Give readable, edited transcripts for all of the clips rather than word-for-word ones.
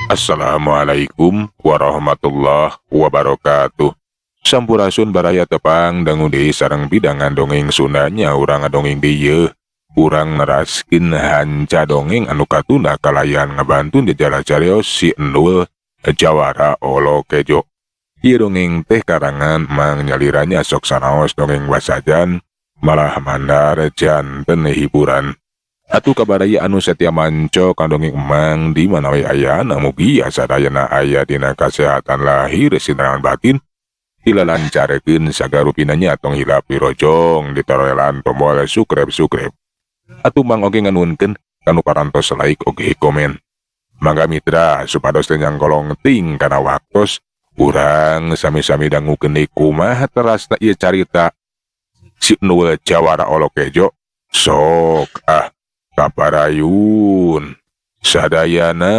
Assalamualaikum warahmatullahi wabarakatuh. Sampurasun baraya tepang dangu deui sareng bidangan dongeng Sundanya urang ngadongeng dieu. Urang neraskeun hanca dongeng anu katunda kalayan ngabantun jajara carios si Endul Jawara Olo Kejo. Ieu dongeng teh karangan Mang Nyaliranya sok sanaos dongeng wasajan malah mandar janten hiburan. Atuh kabaraya anu setia manco ka dongeng Emang di mana we ayana mugi sadayana aya dina kasehatan lahir sinarang batin dilalancarkeun sagarupina nya tong hilap dirojong ditaroelan tombol subscribe. Atuh Mang oge nganuhunkeun kanu parantos like oge komen. Mangga mitra supados teu nyangkolong ting kana waktos urang sami-sami dangukeun deui kumaha terasna ieu carita si Endul Jawara Olo Kejo. Sok ah kaparayun sadayana.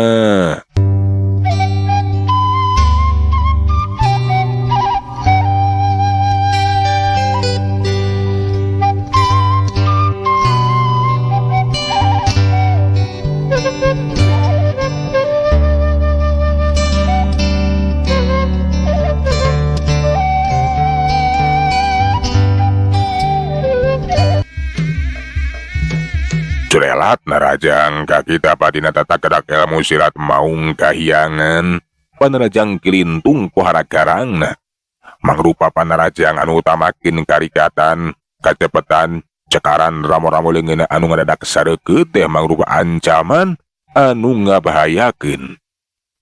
Curelat narajang ka kita padina tata gerak ilmu silat maung kahiangan panarajang kilintung pohara garangna mangrupa panarajang anu utamakeun karikatan kacepetan cekaran ramo-ramo leungeunna anu ngadadak sareukeut teh mangrupa ancaman anu ngabahayakeun.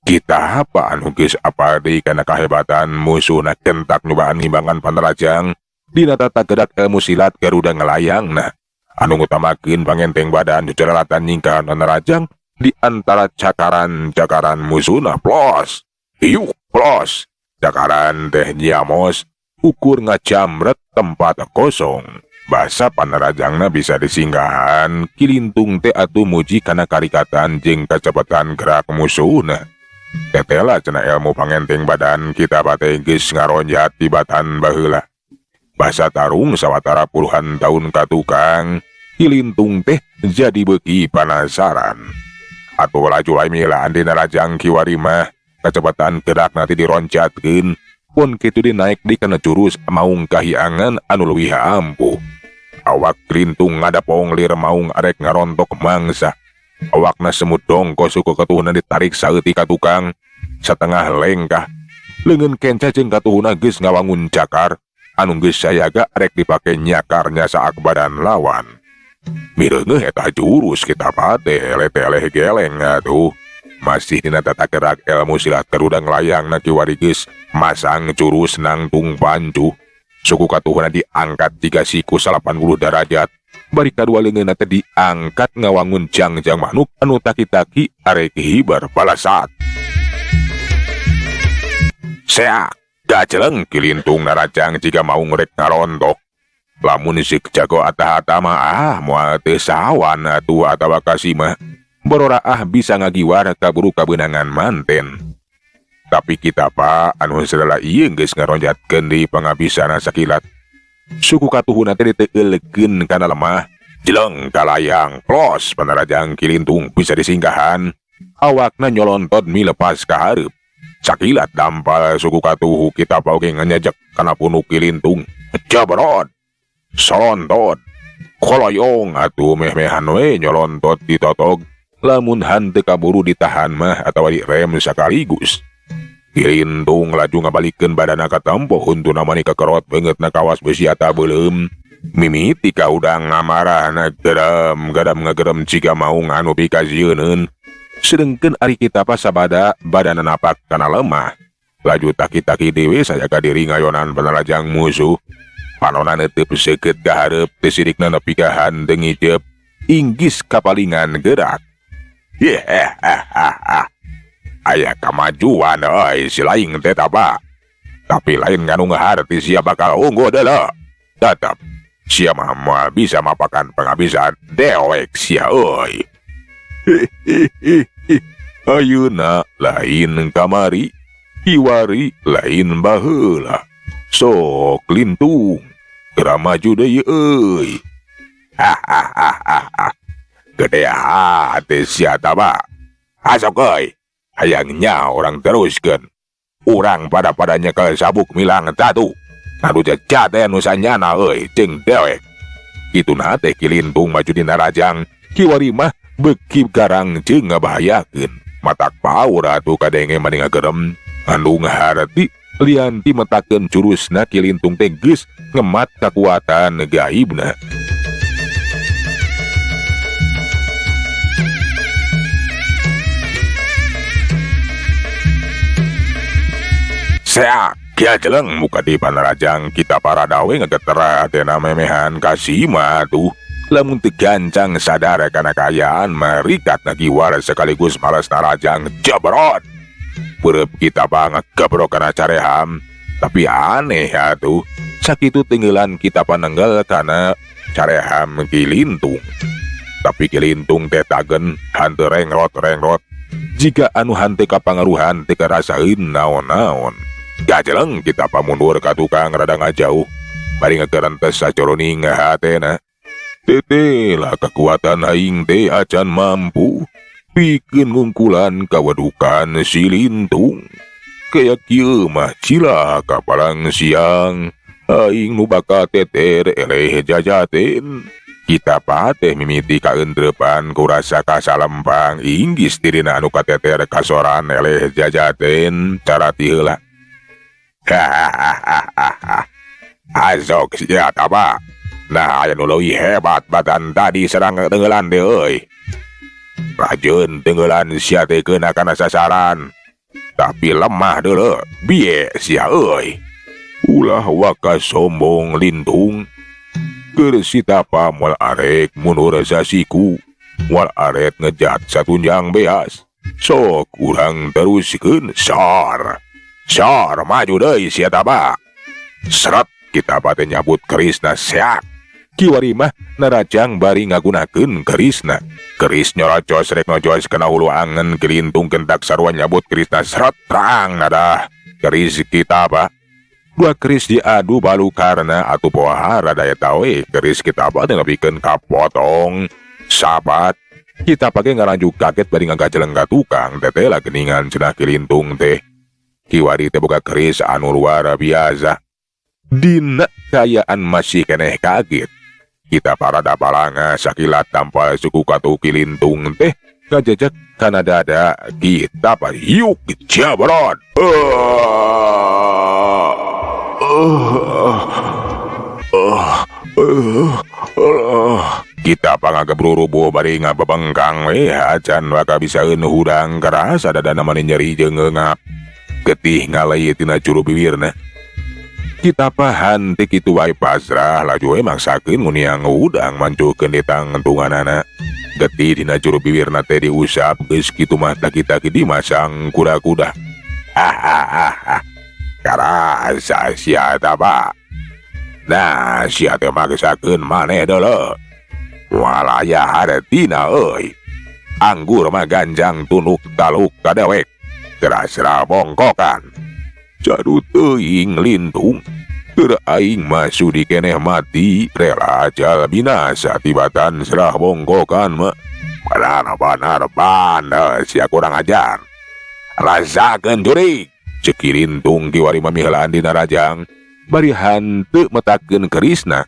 Kita apa anu geus apal deui kana kahebatan musuhna kentak nyobaan ngimbangan panarajang dina tata gerak ilmu silat Garuda ngalayangna anu ngutamakeun pangenteng badan cucuralatan nyingkahan panarajang di antara cakaran-cakaran musuhna plos iuk plos cakaran teh nyamos ukur ngajamret tempat kosong basa panarajangna bisa disinggahan kilintung teh atuh muji kana karikatan jeung kacepetan gerak musuhna tetela cenah ilmu pangenteng badan kita bate geus ngaronjat tibatan baheula basa tarung sawatara puluhan tahun katukang kilintung teh jadi beuki panasaran. Atuh laju wae milaan dina rajang kiwari mah kacepatan gerak nanti dironcatkeun pun kitu dinaik di kana jurus maung kahiangan anu leuwih ampuh. Awak kilintung ngadapong lir maung arek ngarontok mangsa. Awakna semut dongko suku katuhuna ditarik saeutik ka tukang satengah lengkah. Leungeun kenca jeung katuhuna geus ngawangun cakar anu geus sayaga arek dipake nyakarnya saak badan lawan. Mireungeuh eta jurus kita pate eleh-eleh geleng atuh. Masih dina tata gerak ilmu silat Garuda ngalayangna kiwari geus masang jurus nangtung pancuh. Suku katuhuna diangkat tiga siku 80 derajat. Bari kadua leungeunna teh diangkat ngawangun jangjang manuk anu taki-taki arek hibar balasat. Seak gajeleng kilintung narajang jika mau ngerek ngarontok. Lamun sik jago atah-atah mah ah moal teu sawan atuh atawa kasima. Bororaah bisa ngagiwar kaburu kabeunangan manten. Tapi kita pa anu sadala ieu geus ngaronjatkeun di pangabisana sakilat. Suku katuhuna teh diteulekeun kana lemah. Jeleng kalayang plos panarajang kilintung bisa disinggahan. Awakna nyolontot milepas ka hareup. Sakilat dampal suku katuhu kita pa oge nganyejek kana punuk kilintung. Jabrot solontot koloyong atuh meh-mehan we nyolontot ditotog lamun hanteu kaburu ditahan mah atawa direm sakaligus. Kilintung laju ngabalikeun badana ka tempo huntuna mani kekerot beungeutna kawas beusi ata beuleum. Mimiti ka udang ngamarahna gerem gadam ngagerem jiga maung anu pikasieuneun. Sedengkeun ari kita pa sabada badana napak kana lemah. Laju taki-taki dewe sajaga diri ngayonan panarajang musuh. Panona neuteub seukeut ka hareup teu sirikna nepi ka handeu ngiceup inggis kapalingan gerak. Yehehehe. Aya kamajuan euy si laing teh taba. Tapi lain nganu ngaharti sia bakal unggul deuleu. Tetep sia mah moal bisa mapakan pengabisan dewek sia euy. Hihihi. Ayeuna lain kamari, kiwari lain baheula. Sok lintung, geura maju deui euy. Hahaha. Gede hate sia taba. Asok euy. Hayang nya orang teruskeun. Urang pada-pada nyekel sabuk milang tatu. Ngadu jajaten nu sanyana euy jeung dewek. Kituna teh Ki Lintung maju dina rajang, kiwari mah beuki garang jeung ngabahayakeun. Matak paur atuh kadenge mani ngagerem. Ngandung harti lian ti metakeun jurusna Ki Lintung teh geus ngemat kakuatan gaibna. Seak, kia jeleng muka di panarajang kita para dawe ngegeter hatena memehan kasima tuh. Lamun teu gancang sadar kana kaayaan marikat nagiwar sekaligus malas narajang jebrot. Peureub kita banget gebrok kana careham. Tapi aneh atuh, sakitu tenggelan kita panenggal kana careham Ki Lintung. Tapi Ki Lintung teh tagen hanteu rengrot-rengrot. Jika anu hanteu kapangaruhan teu karasaeun naon-naon. Gajeleng kita pamundur ka tukang rada ngajauh. Bari ngegerentes sacoroning hatena. Tete lah kekuatan aing teh acan mampu pikeun ngungkulan kawadukan si Lintung. Kaya kieu mah cilaka palang siang aing nu bakal teter eleh jajaten. Kita pateh mimiti kaentrepan kurasa kasalempang inggis dirina anu kateter kasoran eleh jajaten cara ti heula. Hahaha. Azok sia taba. Nah, aya nu leuwih hebat batan tadi serang tenggelan teh euy. Rajeun tenggelan sia teh keuna kana sasaran. Tapi lemah deuleu, bieu sia euy. Ulah waka sombong Lintung. Keur si tapa moal arek mundur sasiku, moal arek ngejat satunjang beas. Sok urang teruskeun sor. Sor maju deui sia taba. Seret kita teh nyabut kerisna seak. Kiwari mah narajang bari ngagunakeun kerisna. Keris nyorocos rek ngojos kana hulu angen Ki Lintung kentak sarua nyabut kerisna seret terang nadah. Keris kita apa? Dua keris diadu balu karena atuh pohara daya tawe keris kita apa teh nepikeun kapotong. Sabat kita pake ngaranjuk kaget bari ngagajeleng ka tukang teteh lah geningan cenah Ki Lintung teh. Kiwari teh boga keris anu luar biasa. Dina kayaan masih keneh kaget. Kita parada palanga sakilat tampal suku katu Ki Lintung teh ngajejek kana dada kita yuk jabrot. Kita pangagebrurubuh bari ngabebengkang we acan waka bisaeun hudang karasa dadana mani nyeri jeung ngeungap. Getih ngaleuy tina juru bibirna. Kita pahan teh kitu wae pasrah laju we maksakeun nguniang hudang mancuhkeun di tangtunganana. Getih dina juru bibirna teh diusap geus kitu mah taki-taki dimasang kuda-kuda. Hahaha. Karasa sia taba. Nah, sia teh maksakeun maneh deuleu. Moal aya hartina euy. Anggur mah ganjang tunuk taluk ka dewek. Terasra bongkokan. Jadu teuing Lintung. Keur aing mah sudi keneh mati rela ajal binasa tibatan serah bongkokan mah. Benar-benar bandel sia kurang ajar. Rasakeun jurig. Ceuk Ki Lintung kiwari mamihelaan dina rajang bari hanteu metakeun kerisna.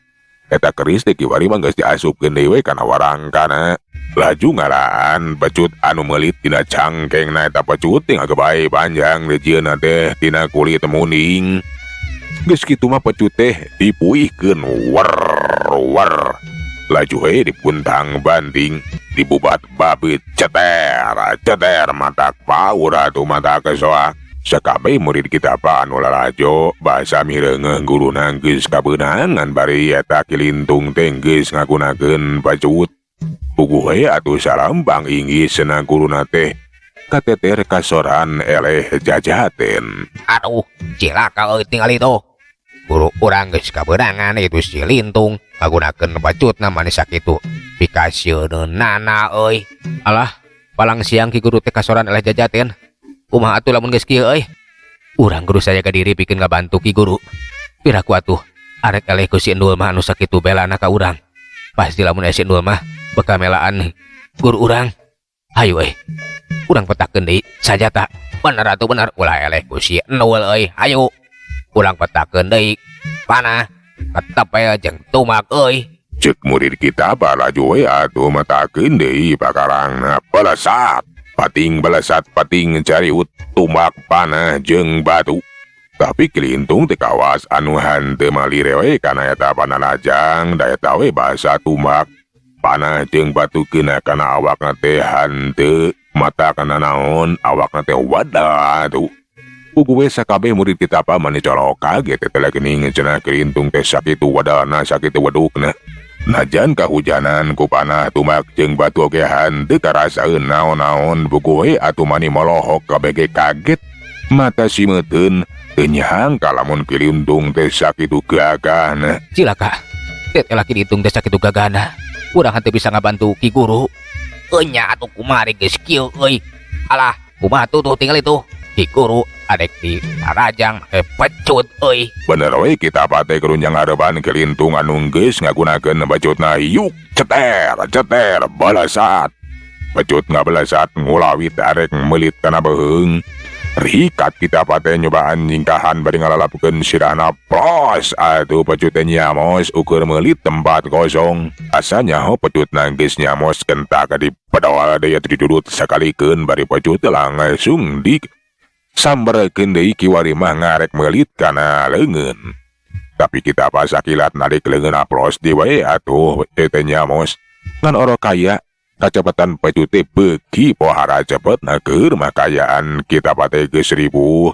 Eta keris teh kiwari mah geus diasupkeun deui we kana warangkana. Laju ngalaan pecut anu meulit tina cangkengna eta pecut teh ngagebae panjang dijieunna teh tina kulit muning. Geus kitu mah pecut teh dipuihkeun wer wer. Laju we dipuntang banting dibubat babeut ceter ceter matak paur atuh mata kesoak. Sakabeh murid kita apa anu lalajo basa mireungeuh guruna geus kabeunangan bari eta Ki Lintung teh geus ngagunakeun pacut. Puguh we atuh salambang inggis cenah guruna teh kateter kasoran eleh jajaten. Aduh, cilaka euy tingali tuh. Guru urang geus kabeunangan itu si Lintung ngagunakeun pacutna mani sakitu. Pikasieunana euy. Alah, palang siang ki guru teh kasoran eleh jajaten. Kumaha atuh lamun geus kieu euy? Urang kudu sajaga diri pikeun ngabantu ki guru. Piraku atuh arek eleh ku si Endul mah anu sakitu belana ka urang. Pasti lamun aya si Endul mah bakal melaan guru urang. Hayu euy. Urang petakeun deui sajata. Bener atuh bener ulah eleh ku si Endul euy. Hayu. Urang petakeun deui panah ketepel jeung tumak euy. Cek murid kita laju we atuh metakeun deui pakarangna belesat. Pating belesat pating cariut tumak panah jeung batu. Tapi Kilintung teh kawas anu henteu malire we kana eta panarajang da eta we basa tumak panah jeung batu kena kana awakna teh henteu mata kana naon awakna teh wadah atuh. Puguh we sakabeh murid kita apa mani colok kaget teh geuning cenah Kilintung teh sakitu wadana sakitu wadukna. Najan kahujanan ku panah tumak jeung batu oge henteu karasaeun naon-naon puguh we atuh mani molohok kabeh ge kaget mata simeuteun teu nyangka lamun Kilintung teh sakitu gagahna. Cilaka teh teh Kilintung teh sakitu gagahna. Urang henteu bisa ngabantu Ki Guru. Enya atuh kumari geus kieu euy. Alah, kumaha tuh tinggal itu. Ki Guru adek di tarajang pecut euy. Bener we kita pate kerunjang ngarepan Kilintung anu geus ngagunakeun bacutna yuk ceter ceter balesat. Pecut ngabalesat ngulawit arek meulit kana beuheung. Rikat kita pate nyobaan nyingkahan bari ngalalapkeun sirahna pros atuh pecut teh nyamos ukur meulit tempat kosong. Asa nyaho pecut geus nyamos kentak di pedol deui atuh didudut sakalikeun bari pecut langsung di samberkeun deui kiwari mah ngarek meulit kana leungeun. Tapi kita pas sakilat narik leungeun aplos di wae atuh teh nyamos ngan oro kaya kacepetan pecut teh beuki pohara cepet na keur mah kayaan kita pate geus ribuh.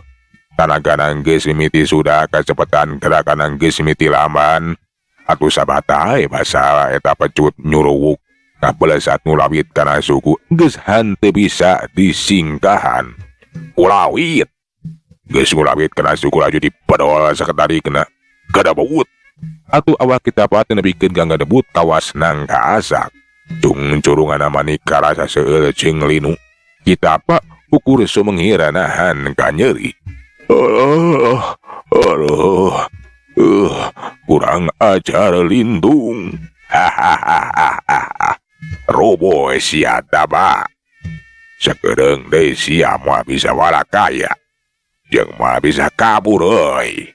Tanaga geus mimiti sudah kacepetan gerakan geus mimiti lamban. Atuh sabatae basa eta pecut nyuruwuk kabelesat ngulawit kana suku geus henteu bisa disingkahan. Ulawit geus ngulawit kana suku laju dipedol saketari kena gadabut. Atuh awak kita pate nepikeun ka ngadebut kawas nangka asak. Cung curungan mani karasa seueur jeung linu. Kita apa ukur sumengira nahan ka nyeri. Aduh, kurang ajar Lindung. Hahaha. Robo sia taba. Sakedeung deui sia moal bisa walakaya. Jeung moal bisa kabur euy.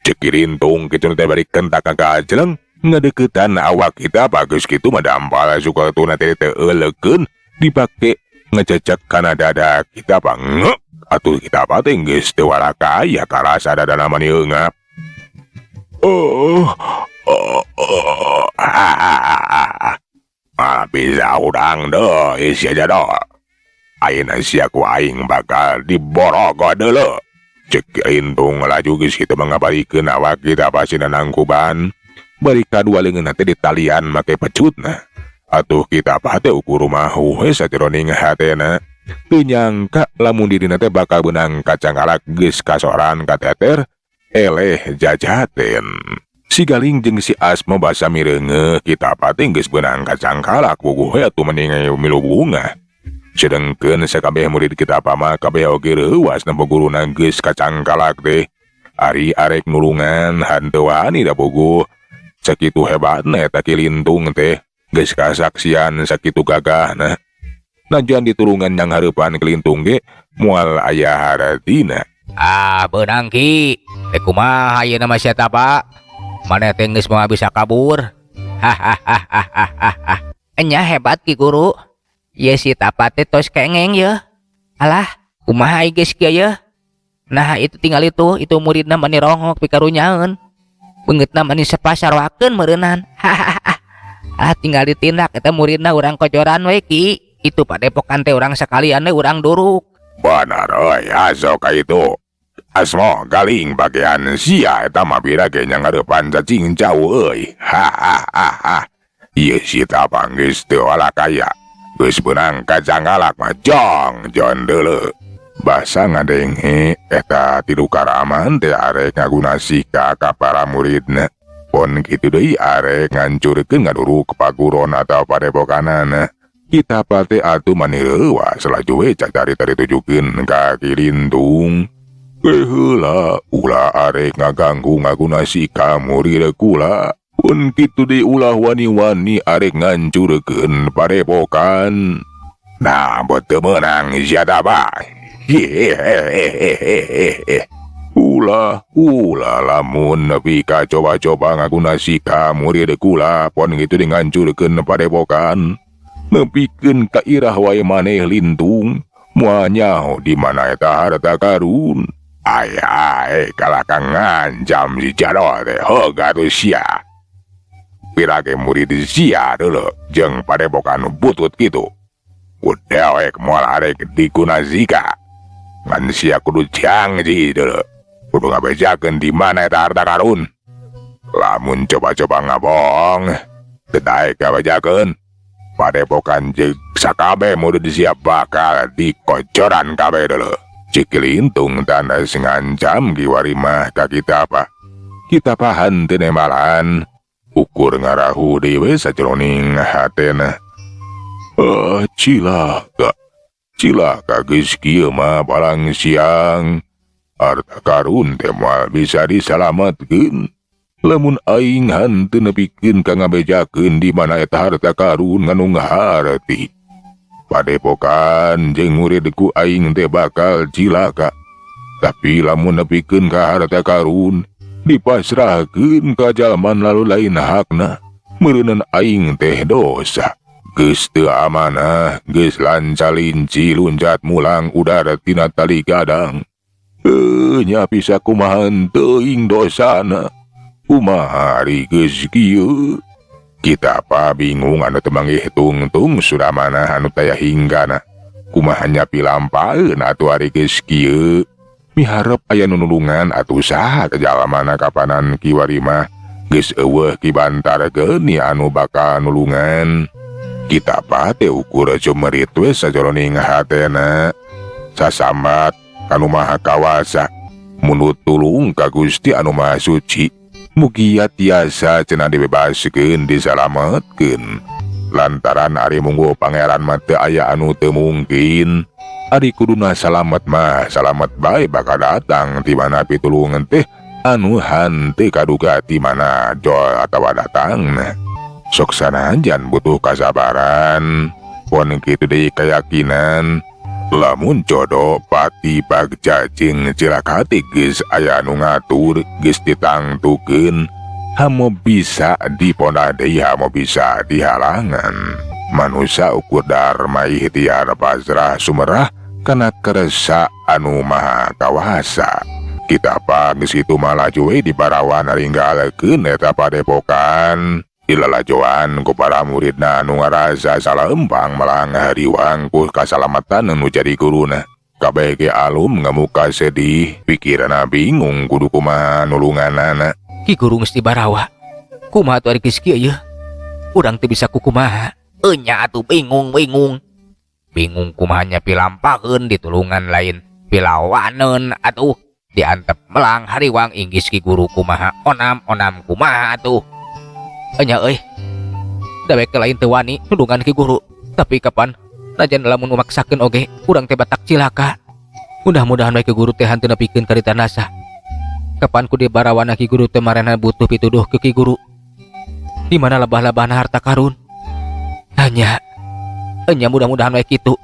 Ceuk Kilintung kitu teh bari kentak ka ajeleng. Ngadeukeutan awak kita bagus kitu mah dampal suka tuna teh teu eulekeun dipake ngececek kana dada kita pangep atuh kita teh geus teu walakaya karasa dadana mani eungap. Bisa urang deui sia jadol. Ayeuna sia ku aing bakal diborogo deuleu. Ceuk Kilintung laju geus kitu mangabalikeun awak kita pasina nangkuban. Bari kadua leungeunna teh ditalian make pecutna. Atuh kita teh ukur mahu we sajeroning hatena. Teu nyangka lamun dirina teh bakal beunang kacangkalak geus kasoran kateter eleh jajaten. Si Galing jeung si Asmo basa mireungeuh kita teh geus beunang kacangkalak puguh we atuh mending milu bunga. Sedengkeun sakabeh murid kita mah kabeh oge reuwas nempo guruna geus kacangkalak teh. Ari arek nulungan henteu wani da puguh. Sakitu hebatna eta Kilintung teh geus kasaksian sakitu gagahna. Najan ditulungan yang hareupan Kilintung ge moal aya hartina. Ah beunang Ki. Teh kumaha ayeuna mah sia tapa? Maneh teh geus moal bisa kabur. Hahaha. Enya hebat Ki Guru. Ye si tapa teh tos kengeng ye. Alah, kumaha geus kieu ye? Nah itu tinggal itu muridna mani rongok pikarunyaeun. Beungeutna mani sapasarwakeun meureunnan. Hahaha. Ah tinggal ditindak eta muridna urang kocoran we Ki. Itu padepokan teh urang sakalian we urang duruk. Bener euy azok ka itu. Asmo Galing bagian sia eta mah bira ge nya ngareupan cacing jauh euy. Hahaha. Ieu si tapa geus teu walakaya. Geus beunang kacangkalak mah jong jon deuleu. Basa ngadenge eta tilu karaman teh arek ngaguna sika ka para muridna. Pon kitu deui arek ngancurkeun ngaduruk paguron atawa padepokanana. Kita pate atuh mani reuwas laju we cacari-cari tujukeun ka Kilintung. Heula ulah arek ngaganggu ngaguna sika murid kula. Pun kitu deui ulah wani-wani arek ngancurkeun padepokan. Nah, teu meunang sia taba. Hehehehehe. Ulah, ulah lamun nepi ka coba-coba ngaguna sika murid kula pon kitu ngancurkeun padepokan. Nepikeun ka irah wae maneh Lintung, moal nyaho di mana eta harta karun. Ay ay kalah ka ngancam si Jado teh heug atuh sia. Pira ge murid sia deuleu jeung padepokan butut kitu. Ku dewek moal arek diguna zika. Ngan sia kudu janji deuleu. Kudu ngabejakeun di mana eta harta karun. Lamun coba-coba ngabohong, teu daek ngabejakeun. Padepokan jeung sakabeh murid sia bakal dikocoran kabeh deuleu. Cik Lintung tandas ngancam kiwari mah ka Kitapa. Kitapa henteu nembalan. Ukur ngarahu deui sajroning hatena. Ah, cilaka. Cilaka geus kieu mah palang siang. Harta karun teh moal bisa disalametkeun. Lamun aing henteu nepikeun ka ngabejakeun di mana eta harta karun nganu ngaharti. Padepokan jeung murid ku aing teh bakal cilaka. Tapi lamun nepikeun ka harta karun dipasrahkeun ka jalma lalu lain hakna, meureunan aing teh dosa. Geus teu amanah, geus lanca-linci luncat mulang udara tina tali gadang. Nya bisa kumaha teuing dosana. Kumaha ari geus kieu? Kitapa bingung anu teu manggih tungtung Suramana anu taya hinggana. Kumaha nya pilampaeun atuh ari geus kieu? Miharep aya nu nulungan atuh saha jalmana kapanan kiwari mah geus eueuh Ki Bantar Geni anu bakal nulungan. Kitapa teh ukur cumerit we sajroning hatena. Sasambat kanu Maha Kawasa, munut tulung ka Gusti anu Maha Suci. Mugia tiasa cenah dibebaskeun disalametkeun. Lantaran ari munggu pangeran mah teu aya anu teu mungkin. Ari kuduna salamet mah salamet bae bakal datang ti mana pitulungan teh anu henteu kaduga ti mana jol atawa datangna. Sok sanajan butuh kasabaran, pon kitu deui keyakinan. Lamun jodoh pati bagja jeung cilaka hati geus aya nu ngatur geus ditangtukeun, hamo bisa diponda deui hamo bisa dihalangan. Manusa ukur dharma ikhtiar pasrah sumerah kana kersa anu Maha Kawasa. Kitapa geus kitu mah laju we dibarawan ringgalkeun eta padepokan. Dilalajoan ku para muridna anu ngarasa salempang melang hariwang ku kasalamatan nu jadi guruna. Kabeh ge alum ngamuka sedih, pikiranna bingung kudu kumaha nulunganana. Ki Guru geus dibarawa. Kumaha atuh ari geus kieu yeuh? Urang teu bisa kukumaha. Enya atuh bingung-bingung. Bingung kumaha nya pilampaheun ditulungan lain pilawaneun atuh. Diantep melang hariwang inggis Ki Guru kumaha onam-onam kumaha atuh. Enya euy. Dawek lain teu wani nulungan Ki Guru. Tapi kapan najan lamun memaksakeun oge urang teh batak cilaka. Mudah-mudahan we Ki Guru teh henteu nepikeun ka ditanasa. Kapan ku dibarawana Ki Guru teh marana butuh pituduh ke Ki Guru. Di mana lebah-lebahna harta karun? Hanya enya mudah-mudahan we kitu.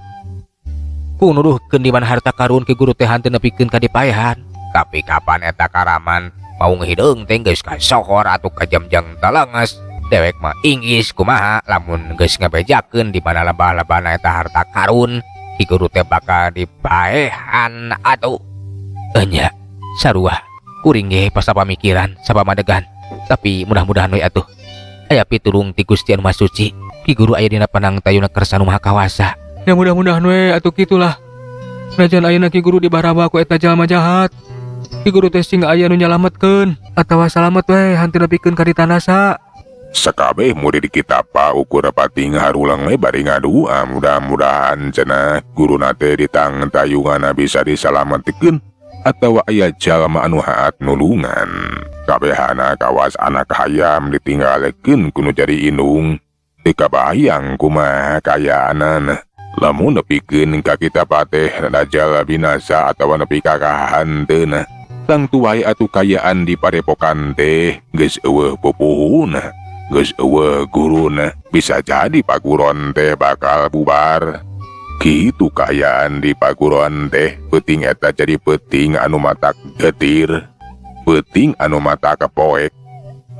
Ku nuduhkeun di mana harta karun Ki Guru teh henteu nepikeun ka dipaehan. Tapi kapan eta karaman maung hideung teh geus kasohor atuh kajamjang talenges. Dewek mah inggis kumaha lamun geus ngabejakeun di mana lebah-lebahna eta harta karun Ki Guru teh bakal dipaehan atuh. Enya sarua kuring ge pas pamikiran sapamadegan. Tapi mudah-mudahan we atuh aya pitulung ti Gusti anu Maha Suci. Ki Guru aya dina panang tayuna kersa nu Maha Kawasa. Ya mudah-mudahan we atuh kitulah. Najan ayeuna Ki Guru dibarawa ku eta jalma jahat. Ki Guru teh sing aya nu nyalametkeun atawa salamet we henteu nepikeun ka ditanasa. Sakabeh murid Kitapa ukur pating harulang we bari ngadua mudah-mudahan cenah guruna teh ditang tayungana bisa disalametkeun atawa aya jalma anu haat nulungan. Kabehana kawas anak hayam ditinggalkeun ku nu jadi indung. Teu kabayang kumaha kayaanana. Lamun nepikeun ka Kitapa teh dajal binasa atawa nepi ka kahanteuna. Tangtu wae atuh kayaan di padepokan teh geus eueuh pupuhuna, geus eueuh guruna, bisa jadi paguron teh bakal bubar. Kitu kaayaan di paguron teh peuting eta jadi peuting anu matak getir, peuting anu matak poek,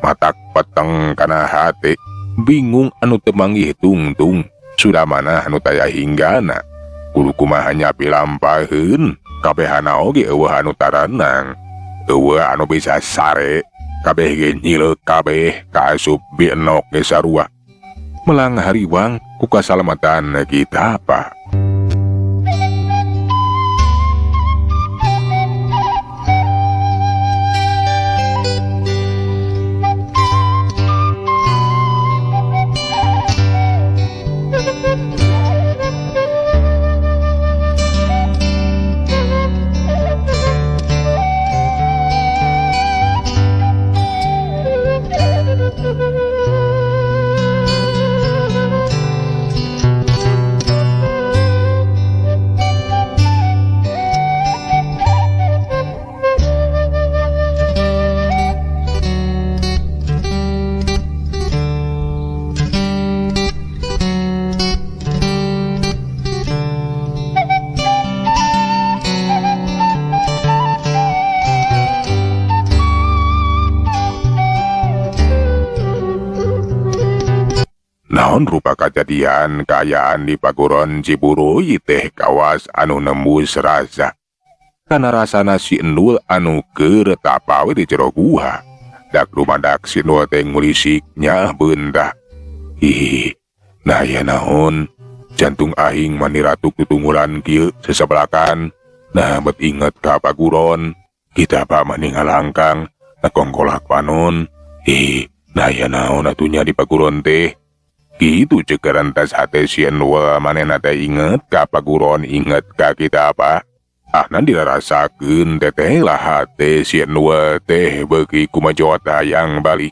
matak peteng kana hate, bingung anu teu manggih tungtung, sudah mana anu taya hinggana. Kudu kumaha nyapi lampaheun, kabehana oge eueuh anu tarenang, eueuh anu bisa sare, kabeh ge nyileuk kabeh kaasup bienok ge sarua. Melang hariwang ku kasalamatan kita apa. Naon rupa kajadian kaayaan di paguron Ciburuy teh kawas anu nembus rasa. Kana rasana si Endul anu keur tapawe di jero guha. Dak lumadak si Endul teh ngulisik nyaah beundah. Hihi, nah ya naon, jantung aing maniratuk tutunggulan kieu sesebelakan. Nah bet inget ka paguron, kita pak mani ngalangkang, nakongkolak panon. Hihi, nah ya naon atunya di paguron teh. Gitu cek rentas hate si Endul manehna teh inget ka paguron inget ka kita apa. Ah nan dirarasakeun teteh lah hate si Endul teh beuki kumajot hayang balik.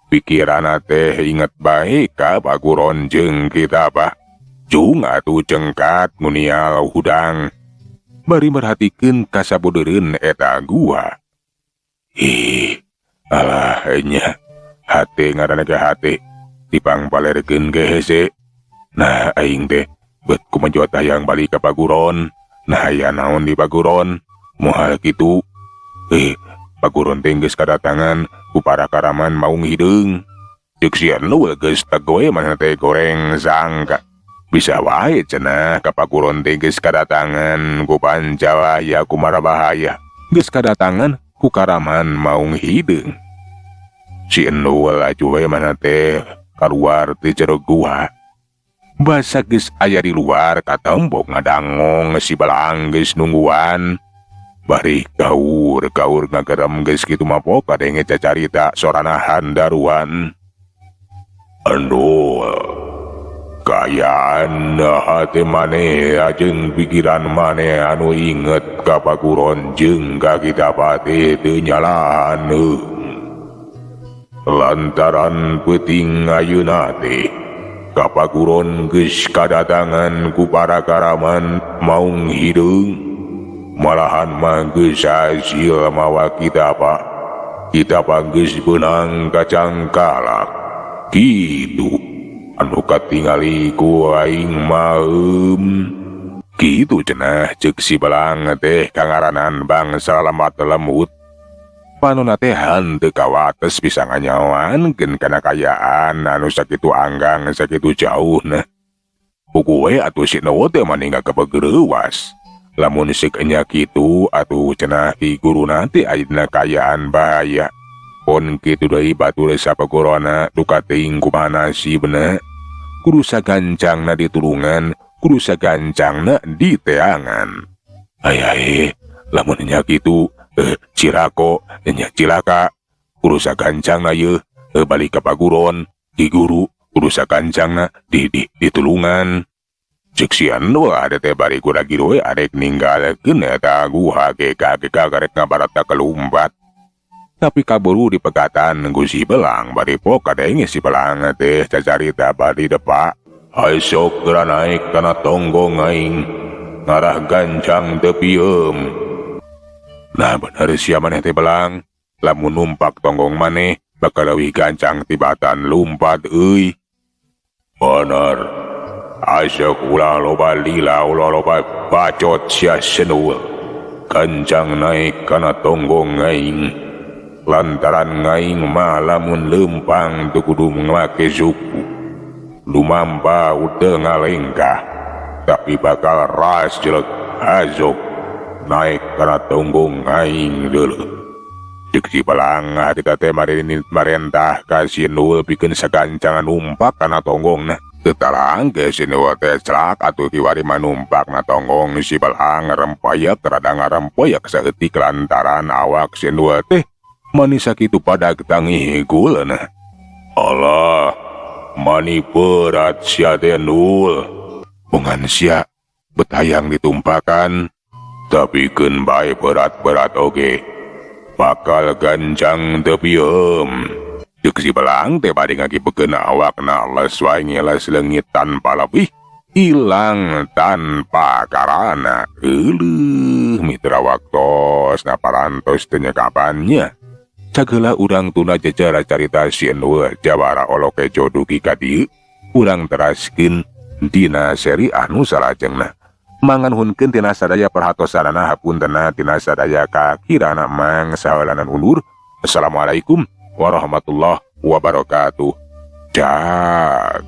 Pikiranna teh inget bae ka paguron jeung kita apa. Jung atuh cengkat munial hudang. Bari merhatikeun ka sabudeureun eta gua. Ih, alah nya hate ngaranna ge hate. Tipang palerkeun ge hese. Nah aing teh bet kumajot hayang balik ka paguron. Nah aya naon di paguron? Moal kitu. Paguron teh geus kadatangan ku para karaman maung hideung. Ceuk si Endul geus tegoe manehna teh goreng sangka. Bisa wae cenah ka paguron teh geus kadatangan ku pancawaya ku marabahaya. Geus kadatangan ku karaman maung hideung. Si Endul laju we manehna teh kaluar ti jero gua. Basa geus aya di luar katembok ngadangong si Belang geus nungguan. Bari gaur-gaur ngagerem geus kitu mah poka denge cacarita sorana handaruan. Endul, kaayaan hate maneh jeung pikiran maneh anu inget ka paguron jeung ka kitapati teu nyalahan. Lantaran peuting ayeuna teh ka paguron geus kadatangan ku para karaman maung hideung. Malahan mah geus hasil mawa kita pa. Kita pa geus beunang kacangkalak. Kitu anu katingali ku aing maem. Kitu cenah ceuk si Belang teh kangaranan bangsa lembat lemut. Panona teh henteu kawates bisa nganyawankeun kana kayaan anu sakitu anggang sakitu jauhna. Puguh we atuh si Nowo teh mani ngakebegereuwas. Lamun sik nya kitu atuh cenah ki guruna teh ayeuna kayaan bahaya. Pon kitu deui batur sapagorona duka teuing kumaha nasibna. Kudu sagancangna ditulungan, kudu sagancangna diteangan. Ayahe, lamun nya kitu cirako nya cilaka. Kudu sagancangna yeuh balik ka paguron, ki guru kudu sagancangna di ditulungan. Ceuk si Endul ada teh bari kuragi we arek ninggalkeun eta guha ge karek ngabarata kelumpat. Tapi kaburu dipegatan ku si Belang bari poka denge si Belang teh cacarita bari depak. Hai sok geura naik kana tonggong aing ngarah gancang teu pieum. Nah bener sia maneh teh Belang, lamun numpak tonggong maneh bakal leuwih gancang tibatan lumpat euy. Bener. Asok ulah loba lila, ulah loba bacot sia Senul. Gancang naik kana tonggong aing. Lantaran aing mah lamun leumpang teu kudu make suku. Lumampa teu ngalengkah, tapi bakal ras jelek. Azok naik kana tonggong aing deuleu. Cek si Belang harita teh marentah ka si Nul pikeun sagancangan numpak kana tonggongna. Teu tarang ge si Nul teh celak atuh kiwari manumpak na tonggong si Belang rempayek rada ngarempoyak saeutik lantaran awak si Nul teh mani sakitu padag tangih gulna. Allah, mani berat sia teh Nul. Bongan sia betayang ditumpakan, tapi keun bae berat-berat oge. Bakal gancang teu pieum. Ceuk si Belang teh bade ngagipekeun awakna les wae ngeles leungit tanpa lebih, ilang tanpa karana. Euleuh mitra waktos naparantos teu nyekapannya. Cageula urang tuna jejer carita si Endul jawara Olokejo dugi ka dieu, urang teraskeun dina seri anu salajengna. Manganhunkeun tina sadaya perhatosanana, hapuntena tina sadaya kakirana, mang saheulanan undur. Assalamualaikum warahmatullahi wabarakatuh. Jak.